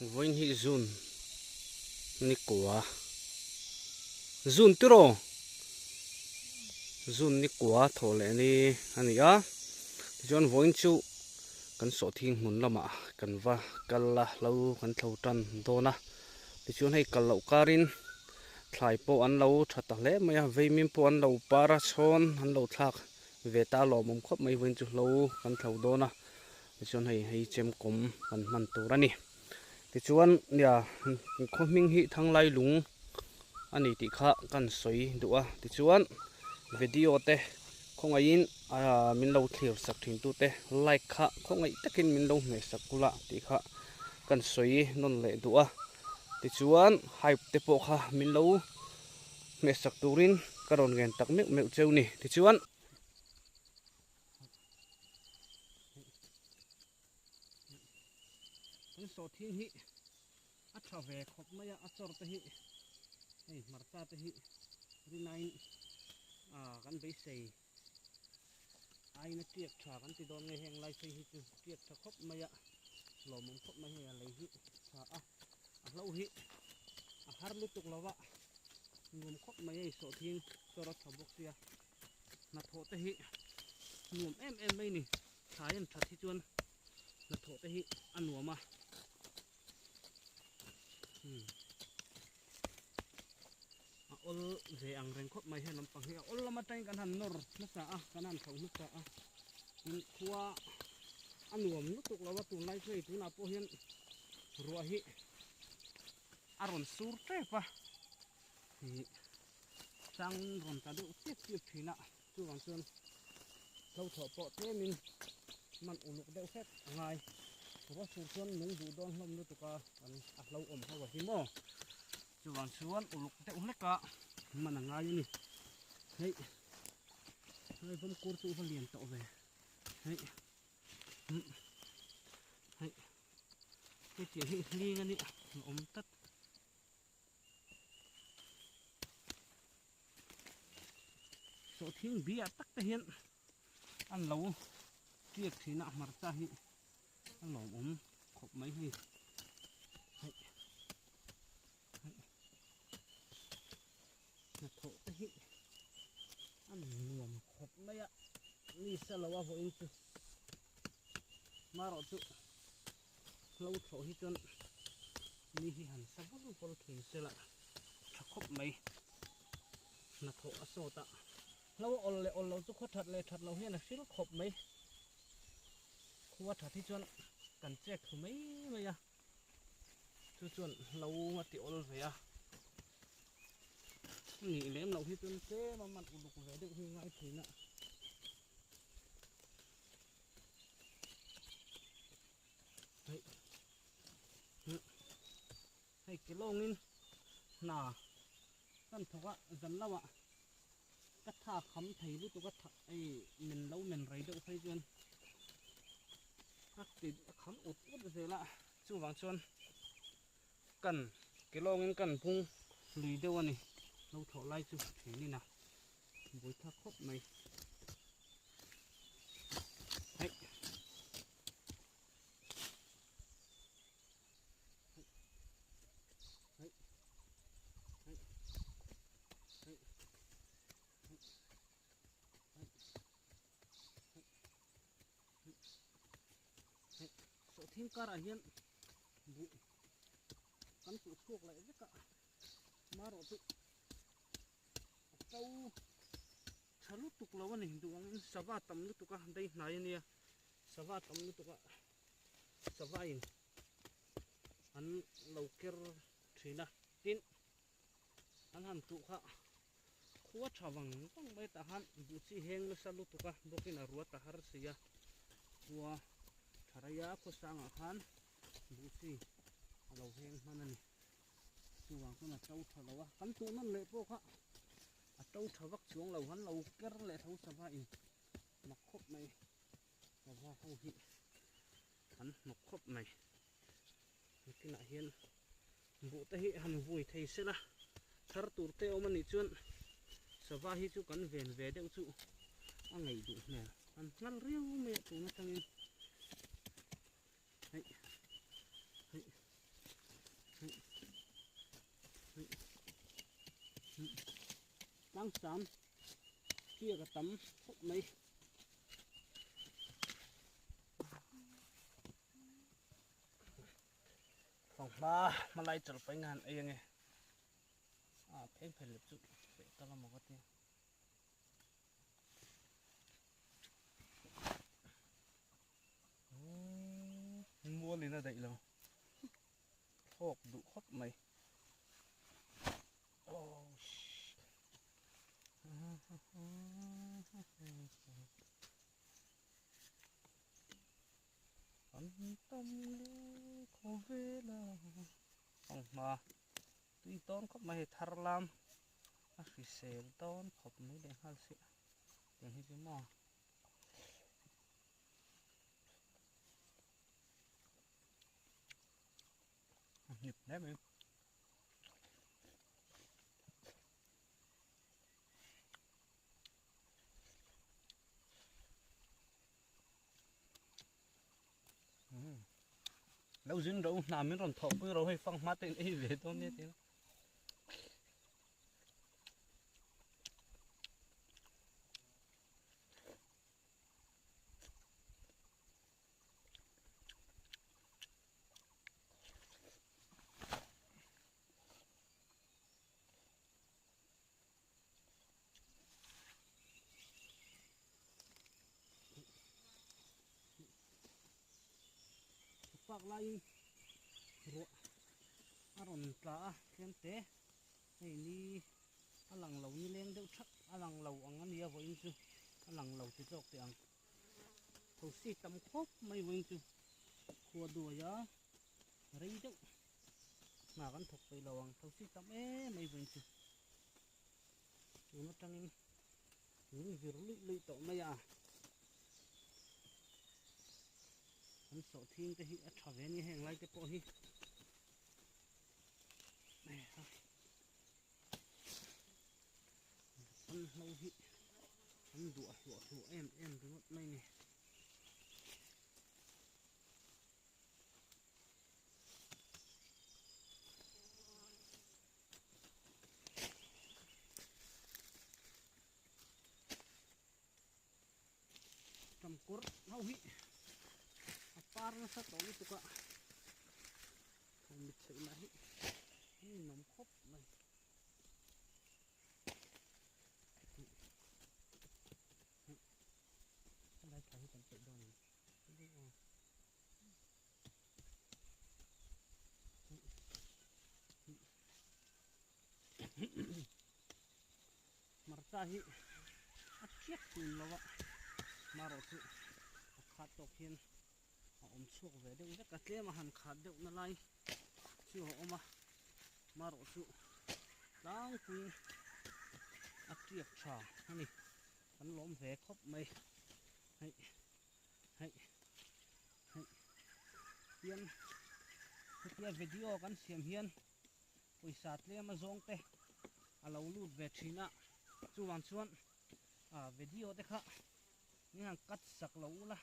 Vawiin hi June ni kua June tiraw June ni kua thawh leh ni a ni a tichuan vawiin chu kan sawhthing hmun lamah kan va kal a hlo kan thlo tan dawn a tichuan hei kal loh karin thlai pawh an lo tha ta hle mai a veimim pawh an lo par a chhawn an lo thlak ve ta lawmawm khawp mai vawiin chu hlo kan thlo dawn a. Tichuan hei hei chemkawm kan hman tur a ni. Tichuan nia khaw hming hi Thanglai lung a ni tih kha kan sawi duh a. Tichuan video te khawngaihin aaa min lo thlir sak thin tute like kha khawngaih takin min lo hmeh sak kula tih kha kan sawi nawn leh duh a. Tichuan hype te pawh kha min lo hmeh sak turin ka rawn ngen tak meuh meuh cheu ni. Tichuan. Kan sawhthing hi a tha ve khawp mai a, a chawr te hi hei hmarcha te hi rinain ah kan beisei aiin a tiak tha kan ti dawn nge heng lai phei hi chu tiak tha khawp mai a, lawmawm khawp mai hei a lei hi tha a, a hlo hi a har lutuk lo va nuam khawp mai a hei sawhthing chawr a tha bawk sia. Hnathawh te hi nuam em em mai ni thlai an that hi chuan hnathawh te hi a nuam a hmm a awl ve ang reng khawp mai he lampang hi a awl lam atangin kan han nawr hmasa a kan han tho hmasa a tin khua a nuam lutuk lo a tunlai chu hei tunah pawh hian ruah hi a rawn sur tep a ih chang rawn tla deuh chiap chiap thin a chuvang chuan hlo thawh pawh tlemin man uluk deuh hlek a ngai ruah sur chuan nung duh dawn hlawm lutuk a an a hlo awm ho a hi maw chuvang chuan uluk deuh hlek a man a ngai a ni hei hei vawm kur chu va lian tawh ve hei hei hetiang hi hling a ni a awm tlat. Sawhthing biah tak te hian an lo tiak thin a hmarcha hi a lawmawm khawp mai hei hei hei hnathawh te hi a nuam khawp mai a mi sa lo a vawiin chu marawh chu Hlo thlawh hi chuan mi hi han sa vul vul thin se la tha khawp mai. Hnathawh a sawt a, hlo a awl leh awl lo chu khaw that leh that lo hian a hril khawp mai. Khua that hi chuan kan chek thlu mai mai a, chu chuan hlo a ti awl ve a. Nih lem loh hi chuan tlem a man uluk ve deuh hi ngai thin a. Hei hei ke lawngin hna kan thawk a zan lamah ka tha kham thei lutuk a tha ei men lo men rei deuh phei chuan a ti a kham ut ut zel a chuvang chuan kan ke lawngin kan bung lui deuh a ni lo thlawh lai chu thin in a. Bui tha khawp mai. Hei. Hei. Hei. Hei. Hei. Hei. Hei. Hei. Sawhthing karah hian buh kan tuh chhuak leh vek a marawh chu A to tha lutuk lo a ni duh angin sava tam lutuk a dei hnai a nia sava tam lutuk a sava in an lo ker thin a tin an han tuh kha khua tha vang vang mai tah khan buh chi heng nasa lutuk a bawkin a ruat a har si a khua tha rei a khawsangah khan buh chi a lo heng hman a ni. Chuvang chuan a to tha lo a, kan tuh nawn leh pawh kha a to tha vak chuang lo, han lo ker leh tho sava in mak khawp mai, sava ho hi an hnawk khawp mai. Nakinah hian buh te hi han vui thei se la, thar tur te awm a nih chuan sava hi chu kan ven ve deuh chu a ngaih duh hmel, an nghal riau mai a tun atangin. Hei hei. Tlangsam chiak a tam khawp mai. Fanghma hmalai chawlhpaih nga han ei ange. A pheng phel lep chu peh ta la maw ka tia. Mualin a daih lo. Thlawk duh khawp mai. Oh shit. An tam le khawvela ang hma tui tawn khawp mai hei thar lam a hrisel tawn khawp mai leh nghal si tiang hi chu maw a hnip hle mai. Lo zin ro hna min rawn thawh pui ro hei fang hma te in ei ve dawn nia tiin. Park laiin ruah a rawn tla a tlem te hei ni a lang lo ni leng deuh thak a lang lo ang a nia vawiin chu a lang lo ti zawk teh ang thosi tam khawp mai vawiin chu khua duai a rei deuh hna kan thawk peih lo ang thosi tam em mai vawiin chu. Tun atangin min vir luih luih tawh mai a, an sawhthing te hi a tha ve ania heng lai te pawh hi an hlo hi an duah hluah hluah em em ringawt mai a ni. Ṭamkawr ho hi a par nasa tawh lutuk a thawmhnaw chheih lah hi a ninawm khawp mai. Helai thla hi kan peih dawn em? Hmarcha hi a chiak tun lo a, hmarawh chu a khat tawk hian a awm chhuak ve deuh vek a, tlem a han khat deuh na lai chu a awm a, hmarawh chu tlangpuiin a tiak tha a ni, kan lawm ve khawp mai hei. Hei hei hian hetia video kan siam hian pawisa tlem a zawng te a lo lut ve thin a chuvang chuan ah video te kha min han cut sak lo ula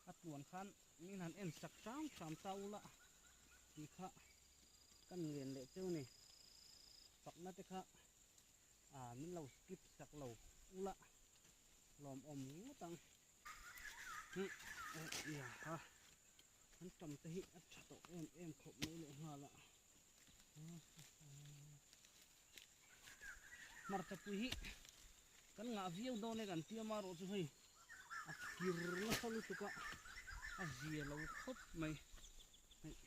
a tluan khan min han en sak hram hram ta ula tih kha ka ngen leh cheu ni fakna te kha ah min lo skip sak lo ula lawmawm ngawt ang. Hi an tam te hi a tha tawh em em khawp mai leh nghal a hmarcha pui hi kan ngah viau dawn e kan tia marawh chu hei a kir nasa lutuk a a zia lo khawp mai hei.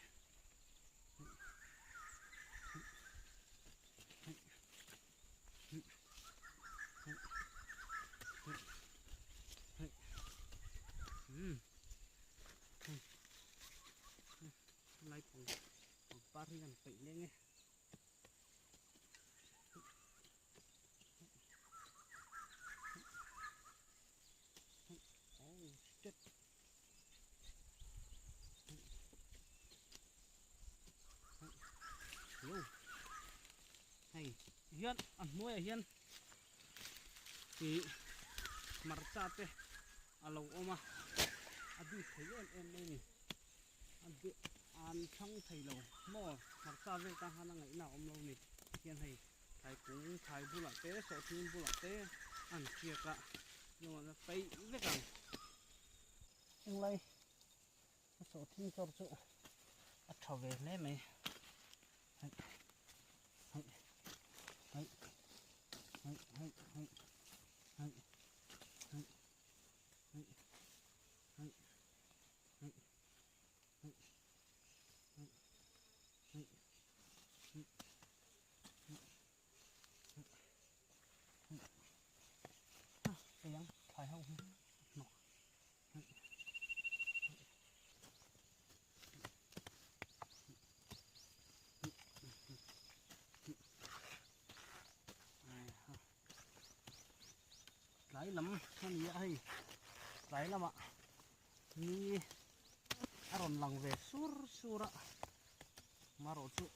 Lai pang pangpar hi kan peih leng e. Oh shit. Yo. Hei hian a hnuaiah hian ih hmarcha te a lo awm a a bik thei em em mai a ni a bik an thlang thei lo maw hmarcha vel tan khan a ngaihna a awm lo a ni hian hei. Thlai kung thlai bulah te sawhthing bulah te an tiak a chuan a paih vek ang. Englai a sawhthing chawr chu a tha ve hle mai hei hei hei hei hei hei hei hei hei hei hei hei hei hei hei hei ang thlai ho hi hnawk tlai lam a ni a hei tlai lamah ni a rawn lang ve sur sur a marawh chu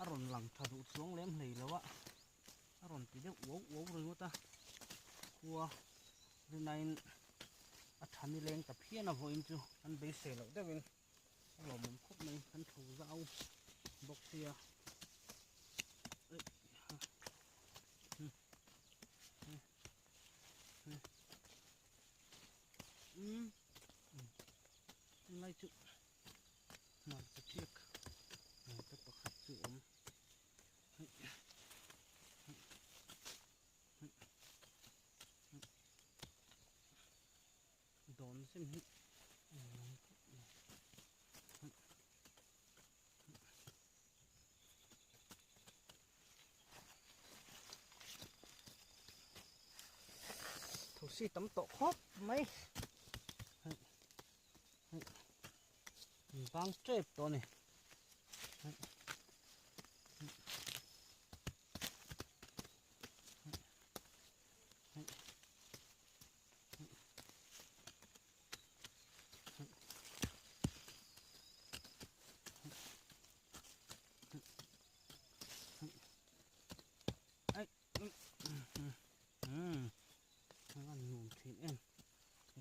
a rawn lang tha duh chuang lem hlei lo a a rawn ti deuh uau uau ringawt a khua rinain a tha nileng ta phian a vawiin chu kan beisei loh deuhin a lawmawm khawp mai kan tho zau bawk sia um tunlai chu hmarcha tiak hmarcha pakhat chu awm dawn zem hi Thosi tam tawh khawp mai vang tep tawh a ni.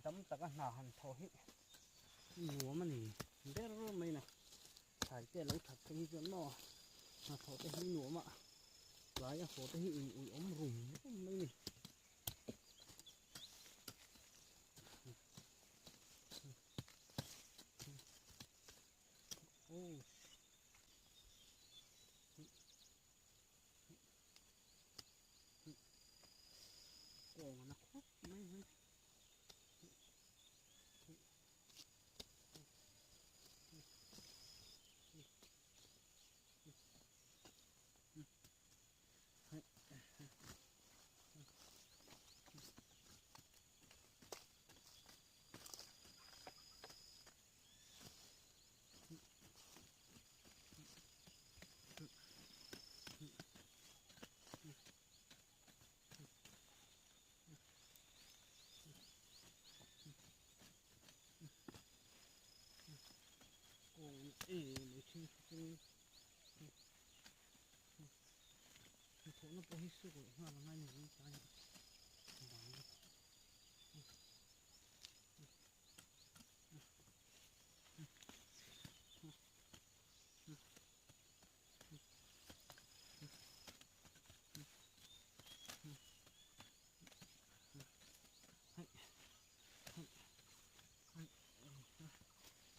Dam taka hna han thaw hi nuam a ni ber mai na thlai te a lo that phei hi chuan maw hnathawh te hi nuam a tlai a haw te hi in ui awm rum rum mai a ni. Kawng a na khawp mai mai. Hnathawhna pawh hi suk leh nghal a ngai ni ang tlai ah bang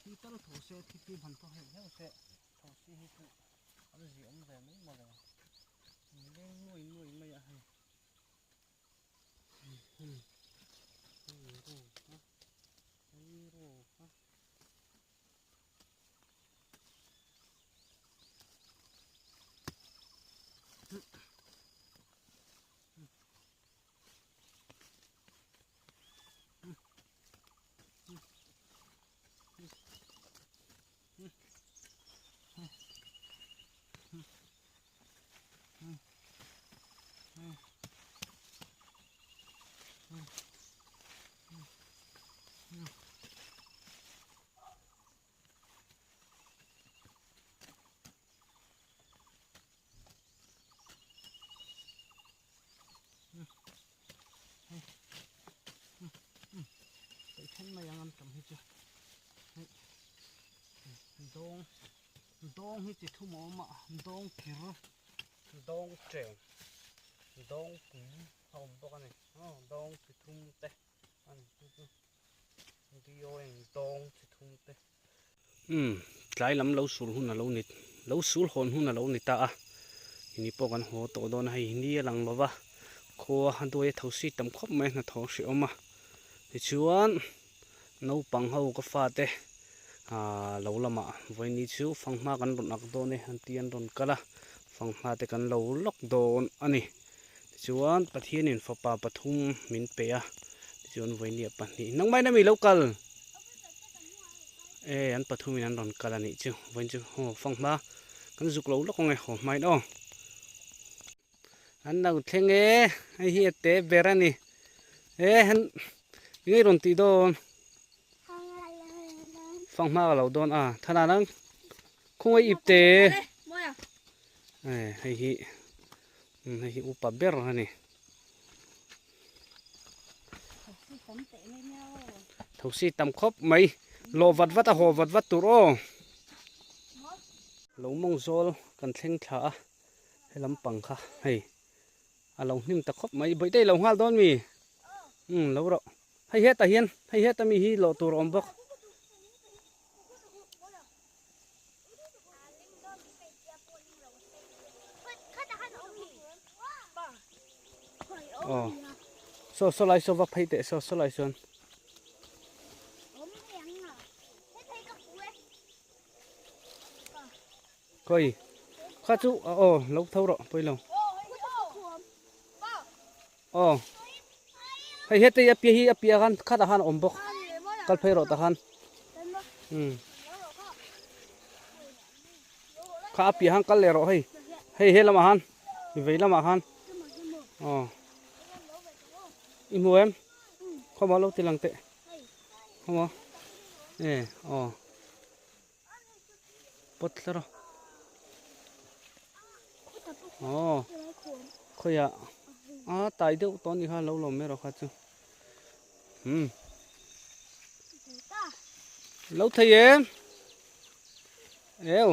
Thi tal tho se thi fim han thaw heuh heuh se tho si hi chu an zi awm ve mai mawle leng nuai nuai mai a hei. Then mai ang an tam hi chu hei dawng dawng hi chi thum a awm a dawng kir. Dawng cheng dawng pui a awm bawk a ni aw dawng chi thum te a ni chu chu dawng dawng chi thum te. Umm tlai lam lo sul hun a lo ni lo sul hawn hun a lo ni ta a ini pawh kan haw tawh dawn a hei ni a lang lova khua a duai a tho si tam khawp mai a hnathawh hreh awm a tichuan naupang ho ka fate ahh lo lamah vawiin chu fanghma kan rawn ak dawn e an tih an rawn kal a fanghma te kan lo lawk dawn a ni tichuan Pathianin fapa pathum min pe a tichuan vawinia pahnih nangmah in ami lo kal e an pathumin an rawn kal a nih chu vawiin chu aw fanghma kan zuk lo lawk ang e haw hmain aw. An lo thleng e, hei hi a te ber a ni. E han ngei rawn tih dawn. Fanghma ka lo dawn a, thana nang khawngaih ip te. E hei hi hei hi upa ber a ni. Thosi tam khawp mai lawh vat vat a haw vat vat tur aw. Lo mawng zawl kan thleng thla a. He lampang kha hei a lo hnim ta khawp mai bawihte i lo nghal dawn mi umm lo rawh hei hetah hian hei heta mi hi lawh tur a awm bawk. Aw saw saw lai saw va phei teh saw saw lai sawn. Khawi kha chu aw lo tho rawh pawi lo aw hei heti a piah hi a piah khan khatah khan a awm bawk kal phei rawh tah khan umm kha a piah khan kal leh rawh hei hei he lamah khan vei lamah khan aw i hmu em khawmaw lo ti lang teh khawmaw e aw. Pawt tlar a aw khawiah a tai deuh tawh a nih kha lo lawm erawh kha chu umm lo thei em eo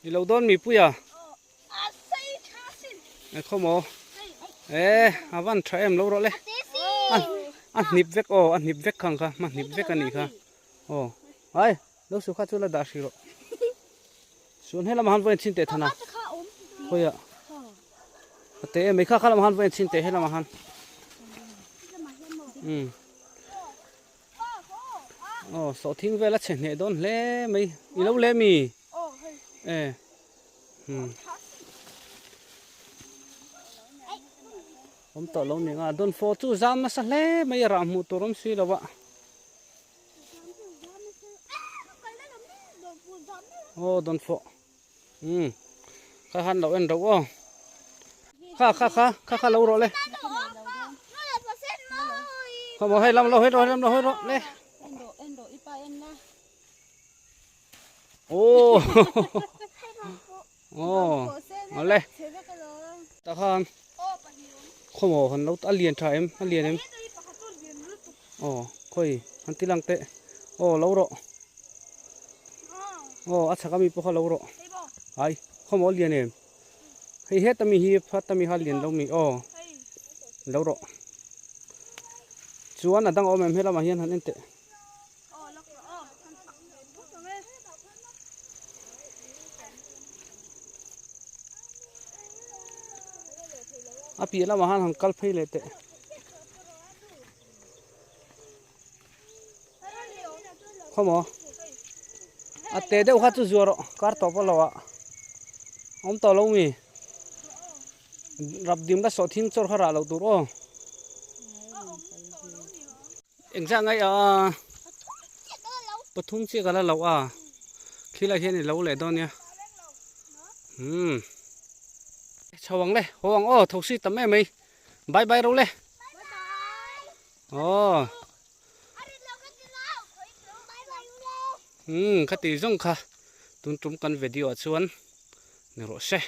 i lo dawn mipui a e khawmaw e a van tha em lo rawh le a hnip vek aw a hnip vek khang kha hma hnip vek a nih kha aw ai lo su kha chu la dah hrih rawh chuan helamah han vawiin chhin teh thana khawiah a te em mai kha kha lamah han vawiin chhin teh helamah han um aw sawhthing vel a chhe hneh dawn hle mai i lo leh mi e hmm awm tawh lo ni nga dawnfawh chu zam nasa hle mai a rah hmuh tur awm si lo a aw dawnfawh umm kha khan lo en reuh aw kha kha kha kha kha lo rawh le khaw maw hei lam lo hawi rawh hei lam lo hawi rawh le aw aw awle tah khan khaw maw han lo a lian tha em a lian em aw khawi han ti lang teh aw lo rawh aw a chhak ami pawh kha lo rawh hai khaw maw a lian em hei heta mi hi heta mi kha a lian lo mi aw lo rawh chuan a dang a awm em helamah hian han en teh. A piah lamah khan han kal phei leh teh. Khawmaw a te deuh kha chu zuah rawh kar tawp a lo ah awm tawh lo mi rap dim la sawh thing chawr kha rah loh tur aw. Engzah ngai a pathum chiah ka la lo a khilai hian i lo leh dawn nia umm chho ang le haw ang aw thosi tam em mai bye bye ro le aw umm kha ti zawng kha tun tum kan video ah chuan ni rawh se.